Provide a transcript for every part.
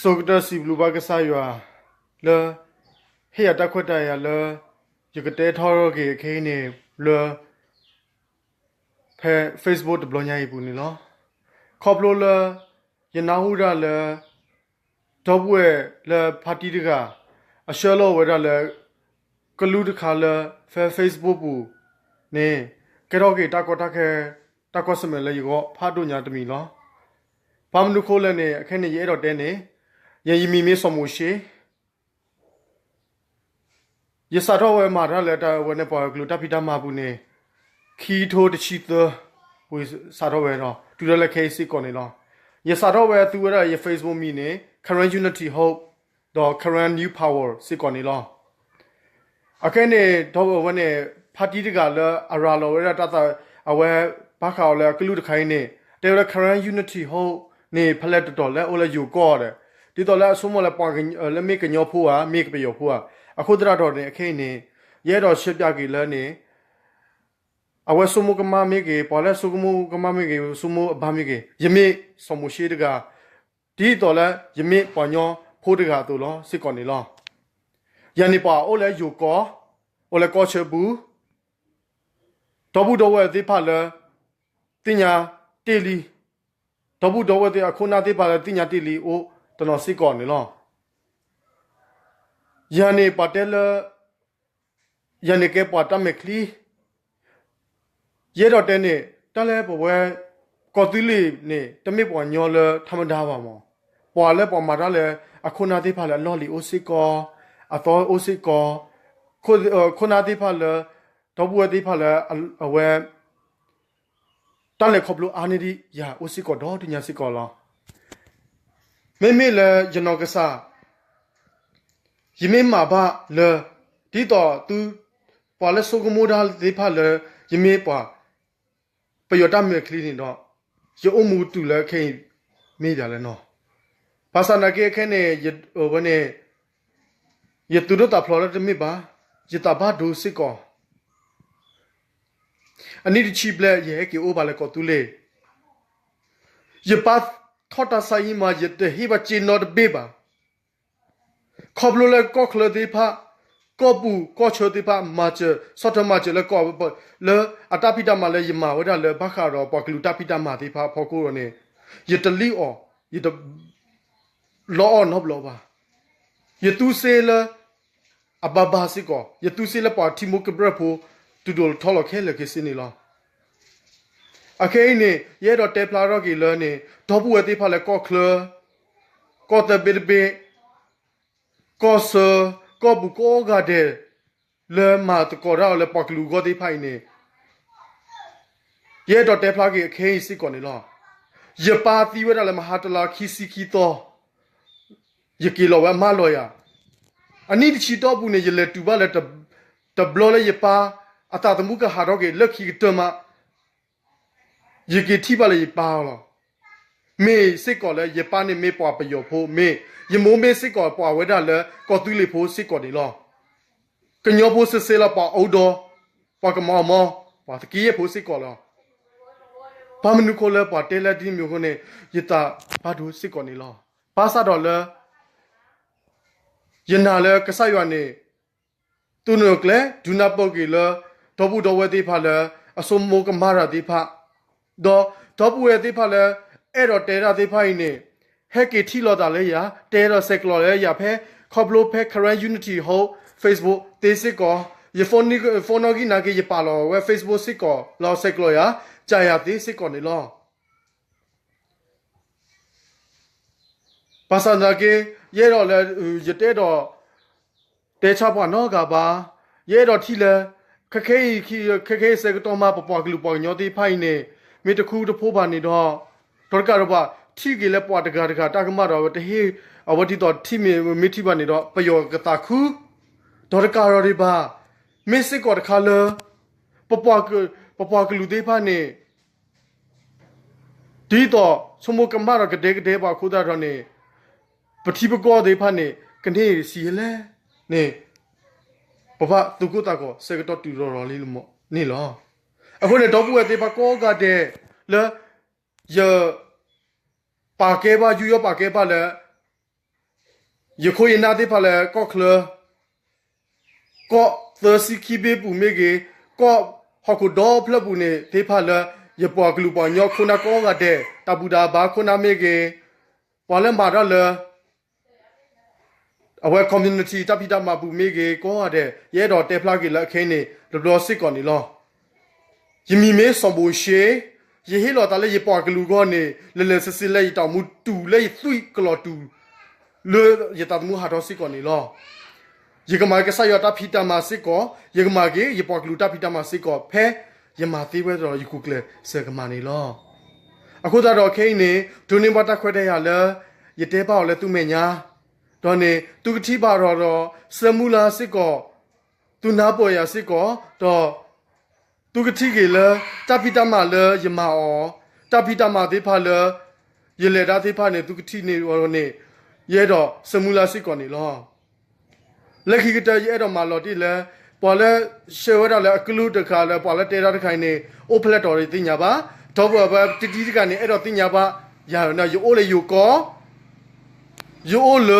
ဆိကတၢၢ်စံးဘျုးဘၣ်ကစၢ်ယွၤ လၢ ဟ့ၣ်ယၤတၢ်ခွဲးတၢ်ယာ်လၢ ယကတဲထီၣ်ထီၣ်က့ၤအခဲအံၤန့ၣ် လၢ ဖဲ Facebook တဘျီညါအံၤအပူၤန့ၣ်လီၤ. ခီဖျိလၢ ယနၢ်ဟူဒၣ်လၢ ဒီပုၢ်ဝဲၢ်လၢဖါတံၢ်တဂၤ အဆှၢလီၤဝဲဒၣ်လၢ ကလူးတခါလၢ ဖဲ Facebook ပူၤန့ၣ် ကဲထီၣ်က့ၤတၢ်ကီတၢ်ခဲ တၢ်ကွၢ်ဆၢၣ်မဲာ်လၢယဂီၢ်ဖးဒိၣ်ညါတမံၤလီၤ. ဘၣ်မနုၤဃိလဲၣ်န့ၣ် အခဲန့ၣ် ယအဲၣ်ဒိးတဲန့ၣ် ယ ယမံၤမ့ၢ်စီၤမိၤၡ့ ယစးထီၣ်ဝဲမၤတၢ်လၢတၢ်ဝဲန့ၣ် ပှၤကလုာ်တၢ်ဖံးတၢ်မၤပူၤန့ၣ် ခံထိတဆံသၢ ဝံၤစးထီၣ်ဝဲဒီး တုၤဒၣ်လဲာ်ခဲအံၤစ့ၢ်ကီးန့ၣ်လီၤ. ယစးထီၣ်ဝဲသူဝဲဒၣ်ယ Facebook မံၤန့ၣ် Karen Unity Hope ဒီး Karen New Power စ့ၢ်ကီးန့ၣ်လီၤ. အခဲန့ၣ် ဒီးဝဲန့ၣ် ဖါတံၢ်တဂၤလၢအရၤလီၤဝဲဒၣ်တၢ်သး အဝဲဘၣ်ဃးအီၤလၢအကလုၢ်တခါအံၤန့ၣ် တဲဝဲလၢ Karen Unity Hope န့ၣ် ဖဲလဲၣ်တတီၤလၢအိၣ်လၢယိၤကီၢ်ဒီး ဒ်သိးလၢအဆိကမိၣ်လၢပှၤကညီ လၢမ့ၢ်ကညီဖိဧါ မ့ၢ်ကပယီၤဖိဧါ. အဃိသတးဒီးန့ၣ် အခဲအံၤန့ၣ် ယအဲၣ်ဒိးရှဲပၠးက့ၤလၢန့ၣ် အဝဲဆိကမိၣ်ကမၣ်မ့ၢ်ဂ့ၤ ပှၤလၢဆိကမိၣ်ကမၣ်မ့ၢ်ဂ့ၤ ဆိကမိၣ်အဘၣ်မ့ၢ်ဂ့ၤ ယမ့ၢ်စီၤမိၤၡ့တဂၤ ဒ်သိးလၢယမ့ၢ်ပှၤကညီဖိတဂၤအသိးလီၤ စ့ၢ်ကီးန့ၣ်လီၤ. ယၤန့ၣ်ပှၤအိၣ်လၢယိၤကီၢ် အိၣ်လၢကီၢ်ဆၢပူၤ ဒီပုၢ်ဒီဝဲၢ်သ့ၣ်တဖၣ်လၢ သ့ၣ်ညါတ့ၢ်လံ, ဒီပုၢ်ဒီဝဲၢ်သ့ၣ်အခိၣ်နၢ်သ့ၣ်တဖၣ်လၢသ့ၣ်ညါတ့ၢ်လံ အိၣ်တနီၤစ့ၢ်ကီးန့ၣ်လီၤ. ယၤန့ၣ်ပှၤတဲလၢ ယၤန့ၣ်ကဲပှၤတၢ်မဲာ်ချံ ယအဲၣ်ဒိးတဲန့ၣ် တၢ်လၢပဝဲ ကီၢ်သူလ့ၤန့ၣ် တမ့ၢ်ပှၤကညီလၢထးမဒါဘၣ်မး, ပှၤလၢပှၤမၤတၢ်လၢ အခိၣ်နၢ်သ့ၣ်တဖၣ်လၢအလီၢ်လံၤအိၣ်စ့ၢ်ကီး, အသီအိၣ်စ့ၢ်ကီး, ခိၣ်နၢ်သ့ၣ်တဖၣ်လၢ ဒီပုၢ်ဝဲၢ်သ့ၣ်တဖၣ်လၢ အဝဲ တၢ်လဲၤခီဖျိအါန့ၢ်ဒံးယၤအိၣ်စ့ၢ်ကီးဒီတညါစ့ၢ်ကီးလီၤ. မ့မ့ၢ်လၢယနီၢ်ကစၢ် ယမ့ၢ်မၤဘၣ်လၢ ဒ်သိးသု ပှၤလၢဆိကမိၣ်တၢ်သ့ၣ်တဖၣ်လၢ ယမ့ၢ်ပှၤ ပယီၤတၢ်မဲာ်ချံန့ၣ်ဒီး ယအိၣ်မူတုၤလၢခဲအံၤ မ့ၢ်ဒ်လဲၣ်နီၤ. ဘၣ်ဆၣ်သနာ်က့ခဲန့ၣ် ဝဲန့ၣ် ယသူၣ်ဒိၣ်သးဖျိးလၢတမ့ၢ်ဘၣ်, ယသးဘၣ်ဒိစ့ၢ်ကီး အနံၣ်တဆံဘျဲၣ် ယဟဲက့ၤအိၣ်ဘၣ်လၢကီၢ်သူလ့ၤ, ယပၢ်ထီၣ်တၢ်ဆါဟံၣ်မး ယတဟ့ၣ်ဘၣ်စ့နီတဘ့ၣ်ဘၣ်. ခီဖျိလၢကီၢ်ချၢသ့ၣ်တဖၣ်, ကီၢ်ပူၤကီၢ်ချၢသ့ၣ်တဖၣ် မၤစၢၤ ဆီၣ်ထွဲမၤစၢၤလၢကီၢ် လၢအတၢ်ဖံးတၢ်မၤလၢယမၤဝဲဒၣ်လၢဘၣ်ဃးဒီးပှၤကလုာ်တၢ်ဖံးတၢ်မၤသ့ၣ်တဖၣ်အဖီခိၣ်န့ၣ် ယတလံၣ်အီၤ, ယတ လီအီၤနီတဘျီဘၣ်. ယသူစ့လၢ အဘၣ်ဘၣ်စ့ၢ်ကီး, ယသူစ့လၢပှၤထံမိၢ်ကမျၢၢ်ဖိ တုၤဒိၣ်ထီၣ်လီၤခဲလၢာ်ခဲဆ့န့ၣ်လီၤ. အခဲအံၤန့ၣ် ယအဲၣ်ဒိးတဲဖျါထီၣ်က့ၤလၢန့ၣ် ဒီပုၢ်ဝဲၢ်သ့ၣ်တဖၣ်လၢကီၢ်ချၢ, ကီၢ်သၢဘ့ၣ်တဘ့ၣ်, ကီၢ်ဆၢ, ကီၢ်ပူၤကိးဂၤဒဲး လၢမၤသကိးတၢ်အီၤလၢပှၤကလုာ်အဂီၢ်သ့ၣ်တဖၣ်အံၤန့ၣ် ယအဲၣ်ဒိးတဲဖျါက့ၤအခဲအံၤစ့ၢ်ကီးန့ၣ်လီၤ. ယပၢ်သံဝဲဒၣ်လၢမဟါတလါခံဆံခံသီ, ယက့ၤလီၤဝဲအမါလီၤယၤ, အနံၣ်တဆံတီၢ်ပူၤန့ၣ် ယလဲၤတုၤဘၣ်လၢ တဘျီလၢယပၢ် အသးသမူကဟးထီၣ်က့ၤလၢခံကတၢၢ်မး ယက့ၤထံၣ်ဘၣ်လၢယပၢ်လီၤ. မ့ၢ်စ့ၢ်ကီးလၢယပၢ်န့ၣ်မ့ၢ်ပှၤပယီၤဖိမ့ၢ်, ယမိၢ်မ့ၢ်စ့ၢ်ကီးပှၤဝဲဒၣ်လၢကီၢ်သူလ့ၤဖိစ့ၢ်ကီးန့ၣ်လီၤ. ကညီဖိစ့ၢ်စ့ၢ်လီၤ ပှၤအိၣ်ဒီး, ပှၤကမီၤအမီၤ, ပှၤသက့ယဲၢ်ဖိစ့ၢ်ကီးလီၤ. ဘၣ်မနုၤဃိလၢပှၤတဲလၢဒ်မ့ၢ်အဃိန့ၣ် ယသးဘၣ်ဒိစ့ၢ်ကီးန့ၣ်လီၤ. ဘၣ်ဆၣ်ဒီးလၢ ယနာ်လၢကစၢ်ယွၤန့ၣ် သူၣ်နုာ်ကျဲ ဒုးနၢ်ပၢၢ်က့ၤလၢ ဒီပုၢ်ဒီဝဲၢ်သ့ၣ်တဖၣ်လၢ အဆိကမိၣ်ကမၣ်တၢ်သ့ၣ်တဖၣ်, ဒီးဒီပုၢ်ဝဲၢ်သ့ၣ်တဖၣ်လၢ အဲၣ်ဒိးတဲတၢ်သ့ၣ်တဖၣ်အံၤန့ၣ် ဟဲက့ၤထံၣ်လိာ်သးလၢယၤ, တဲဒီးဆဲးကျိးလၢယၤဖဲ ခီဖျိဖဲ Karen Unity Hope Facebook သ့စ့ၢ်ကီး, ယ phone နီၣ်ဂံၢ်နာ်က့ ယပာ်လီၤဝဲ Facebook စ့ၢ်ကီး လီၤဆဲးကျိးယၤ, ကးယၤသ့စ့ၢ်ကီးန့ၣ်လီၤ. ဘၣ်ဆၣ်သနာ်က့ ယအဲၣ်ဒိးလၢ ယတအဲၣ်ဒိး တဲဆါပှၤနီတဂၤဘၣ်. ယအဲၣ်ဒိးထံၣ်လၢ ခဲခဲအံၤ ခဲခဲအံၤဆၢကတီၢ်မး ပပှၤကလုာ်ပှၤကညီသ့ၣ်တဖၣ်အံၤန့ၣ် မ့ၢ်တခူတဖိးဘၣ်န့ၣ်ဒီး ဒီးတကးဒီးဘၣ် ထံၣ်က့ၤလၢပှၤတဂၤတဂၤတၢ်ကမၣ်ဒီး တဟ့ၣ်အဝဲဒ်သိးထံၣ်မ့ၢ် မ့ၢ်ထံၣ်ဘၣ်န့ၣ်ဒီး ပယီၤကသးခု ဒီးတကးဒီးဒံးဘၣ် မ့ၢ်စ့ၢ်ကီးတခါလၢ ပပှၤကလုာ်သ့ၣ်တဖၣ်န့ၣ် ဒ်သိးဆိကမိၣ်ကမၣ်ဒီးကဒဲကဒဲပှၤအဃိသတးဒီးန့ၣ် ပထံပကီၢ်သ့ၣ်တဖၣ်န့ၣ် ကန့ၢ်ဆံးယဲလဲၣ်န့ၣ် ပဘၣ်သူၣ်ကိၢ်သးဂီၤဆၢကတီၢ်တုၤလီၤလီၤလံန့ၣ်လီၤ. အဃိန့ၣ် ဒီပုၢ်ဝဲၢ်သ့ၣ်တဖၣ်ကိးဂၤဒဲးလၢ ယ ပာ်ကဲဘၣ် ယူးယီၣ်ပာ်ကဲဘၣ်လၢ ယခိၣ်ယနၢ်သ့ၣ်တဖၣ်လၢကီၢ်ချၢ ကီၢ်သၢဆံခံဘ့ၣ်ပူၤမ့ၢ်ဂ့ၤ, ကီၢ်ဟီၣ်ခိၣ်ဒီဖျၢၣ်ပူၤန့ၣ်သ့ၣ်တဖၣ်လၢ ယပှၤကလုာ်ပှၤကညီခိၣ်နၢ်ကိးဂၤဒဲး, တၢ်ဘူၣ်တၢ်ဘါခိၣ်နၢ်မ့ၢ်ဂ့ၤ, ပှၤလၢမၤတၢ်လၢ အဝဲ community တၢ်ဖံးတၢ်မၤပူၤမ့ၢ်ဂ့ၤ ကိးဂၤဒဲး ယအဲၣ်ဒိးတဲဖျါက့ၤလၢအခဲအံၤန့ၣ် တဘျီစ့ၢ်ကီးန့ၣ်လီၤ. ယမံၤမ့ၢ်စီၤဘိၣ်ၡ့, ယဟ့ၣ်လီၤသးလၢယပှၤကလုာ်အဂီၢ်န့ၣ် လၢလၢဆ့ဆ့လၢယတၢ်အိၣ်မူတုၤလၢယသွံၣ်ကလီၤတုၤ လၢယသးသမူဟးထီၣ်စ့ၢ်ကီးန့ၣ်လီၤ. ယကမၤကစၢ်ယွၤတၢ်ဖံးတၢ်မၤစ့ၢ်ကီး, ယကမၤက့ၤယပှၤကလုာ်တၢ်ဖံးတၢ်မၤစ့ၢ်ကီး ဖဲယမၤသ့ဝဲဒီးယဂုာ်ကျဲးစၢးကမၤန့ၣ်လီၤ. အဃိသတးဒီးခဲအံၤန့ၣ် ဒိးန့ၢ်ဘၣ်တၢ်ခွဲးတၢ်ယာ်လၢ ယတဲဘၣ်အီၤလၢသုမဲာ်ညါ, ဒီးန့ၣ် သုကထံၣ်ဘၣ်ဒီး ဒီးဆၢမုၢ်လၢ်စ့ၢ်ကီး, သုနၢ်ပၢၢ်ယၤစ့ၢ်ကီး, ဒီး သုကထံၣ်က့ၤလၢ တၢ်ဖံးတၢ်မၤလၢယမၤအီၤ, တၢ်ဖံးတၢ်မၤသ့ၣ်တဖၣ်လၢ ယလဲၤတၢ်သ့ၣ်တဖၣ်န့ၣ် သုကထံၣ်န့ၢ်အီၤန့ၣ် ယအဲၣ်ဒိးဆၢမုၢ်လၢ်စ့ၢ်ကီးန့ၣ်လီၤ. လၢခံကတၢၢ် ယအဲၣ်ဒိးမၤလီၤတ့ၢ်လၢ ပှၤလၢဆှၢဝဲဒၣ်လၢအကလုၢ်တခါလၢ ပှၤလၢတဲတၢ်တခါအံၤန့ၣ် အိၣ်ဖျဲၣ်တီၤတသ့ၣ်ညါဘၣ်, ဒီးပဝဲတဒံတခါန့ၣ် အဲၣ်ဒိးသ့ၣ်ညါဘၣ်ယၤန့ၣ် ယအိၣ်လၢယိၤကီၢ် ယအိၣ်လၢ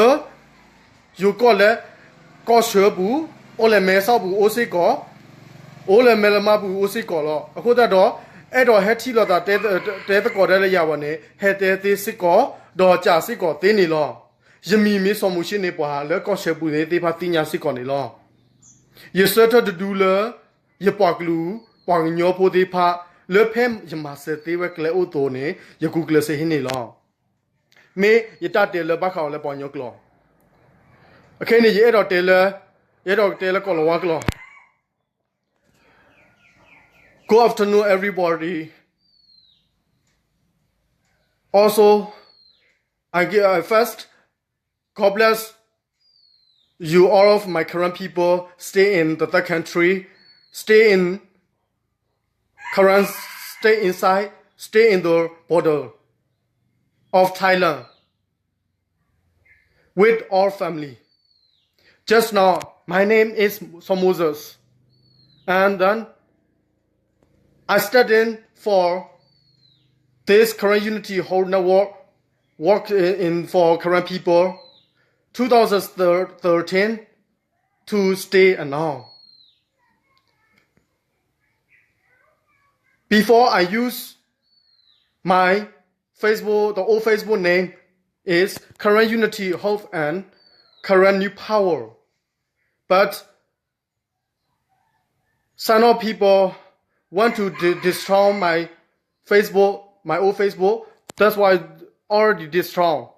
ယိၤကီၢ်လၢ ကီၢ်ဆၢပူၤ, အိၣ်လၢမဲဆီးပူၤအိၣ်စ့ၢ်ကီး, အိၣ်လၢမဲလမါပူၤအိၣ်စ့ၢ်ကီးလီၤ. အဃိသတးဒီး အဲၣ်ဒိးဟဲထံၣ်လိာ်သး တဲသကိးတၢ်လၢယၤဘၣ်န့ၣ် ဟဲတဲသ့စ့ၢ်ကီး, ဒီးကးစ့ၢ်ကီးသ့န့ၣ်လီၤ. ယမံၤမ့ၢ်စီၤမိၤၡ့န့ၣ် ပှၤလၢကီၢ်ဆၢပူၤန့ၣ်သ့ၣ်တဖၣ်သ့ၣ်ညါစ့ၢ်ကီးန့ၣ်လီၤ. ယဆၢထၢၣ်တဒုလၢ ယပှၤကလုာ် ပှၤကညီဖိသ့ၣ်တဖၣ် လၢဖဲယမၤစၢၤသ့ဝဲကျဲအိၣ်အသိးန့ၣ် ယဂုာ်ကျဲးစၢးဟ့ၣ်န့ၣ်လီၤ. မ့ၢ်ယတၢ်တဲလၢဘၣ်ဃးအီၤလၢပှၤကညီကျိာ်, အခဲအံၤန့ၣ် ယအဲၣ်ဒိးတဲလၢ, ယအဲၣ်ဒိးတဲလၢကိၤလၤဝါကျိာ်. Good afternoon, everybody. Also, I give, uh, first, God bless you, all of my Karen people. Stay in the third country, stay in Karen, stay inside, stay in the border of Thailand with all family. Just now, my name is Song Moses, and then I studied for this Karen Unity Hope Network, work in, in for Karen people, two thousand thirteen to stay and now. Before I use my Facebook, the old Facebook name is Karen Unity Hope and Karen New Power. But some of people want to de- destroy my Facebook, my old Facebook. That's why already destroyed.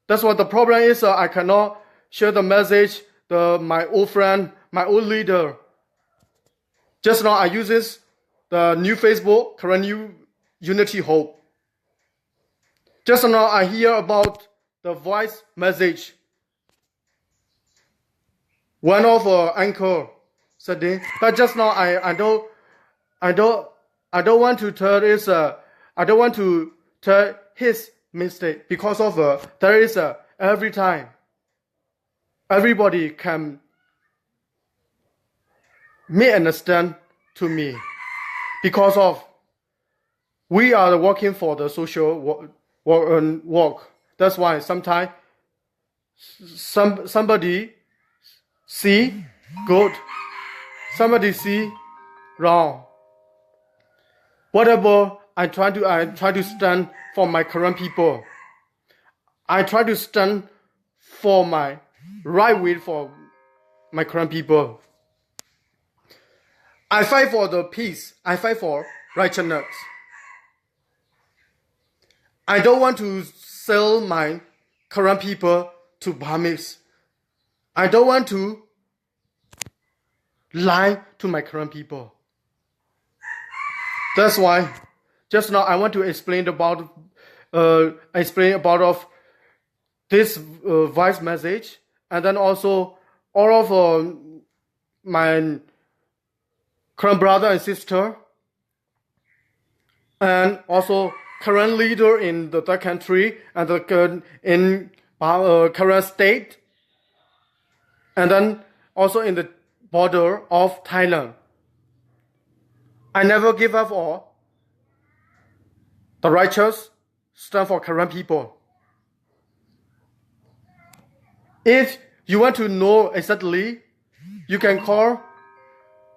That's why the problem is, uh, I cannot share the message, the my old friend, my old leader. Just now I uses the new Facebook, Karen New Unity Hope. Just now I hear about the voice message. One of, uh, anchor said, but just now I, I don't, I don't, I don't want to tell this, uh, I don't want to tell his mistake because of, uh, there is, uh, every time everybody can misunderstand to me because of we are working for the social work, work, um, work. That's why sometimes some somebody see good, somebody see wrong. Whatever I try to, I try to stand for my Karen people. I try to stand for my right way for my Karen people. I fight for the peace. I fight for righteousness. I don't want to sell my Karen people to Burmese. I don't want to lie to my Karen people. That's why just now I want to explain about, uh, explain about of this, uh, voice message, and then also all of, uh, my Karen brother and sister, and also Karen leader in the third country and the, in, uh, Karen state, and then also in the border of Thailand. I never give up all the righteous stand for Karen people. If you want to know exactly, you can call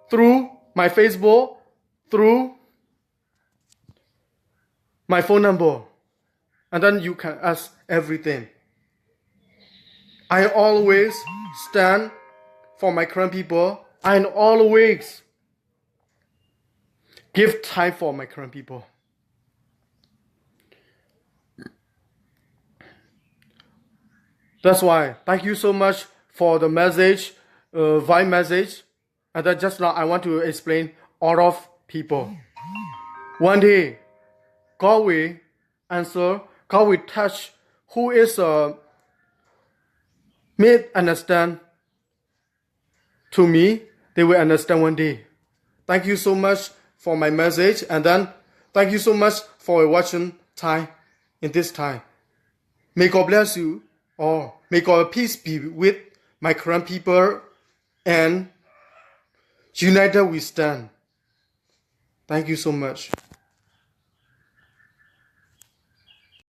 through my Facebook, through my phone number, and then you can ask everything. I always stand for my Karen people. I always give time for my Karen people. That's why, thank you so much for the message, uh, via message. And then just now, I want to explain all of people. One day, God will answer, God will touch who is a misunderstand to me, they will understand one day. Thank you so much for my message, and then thank you so much for watching time in this time. May God bless you all. May God peace be with my Karen people, and united we stand. Thank you so much.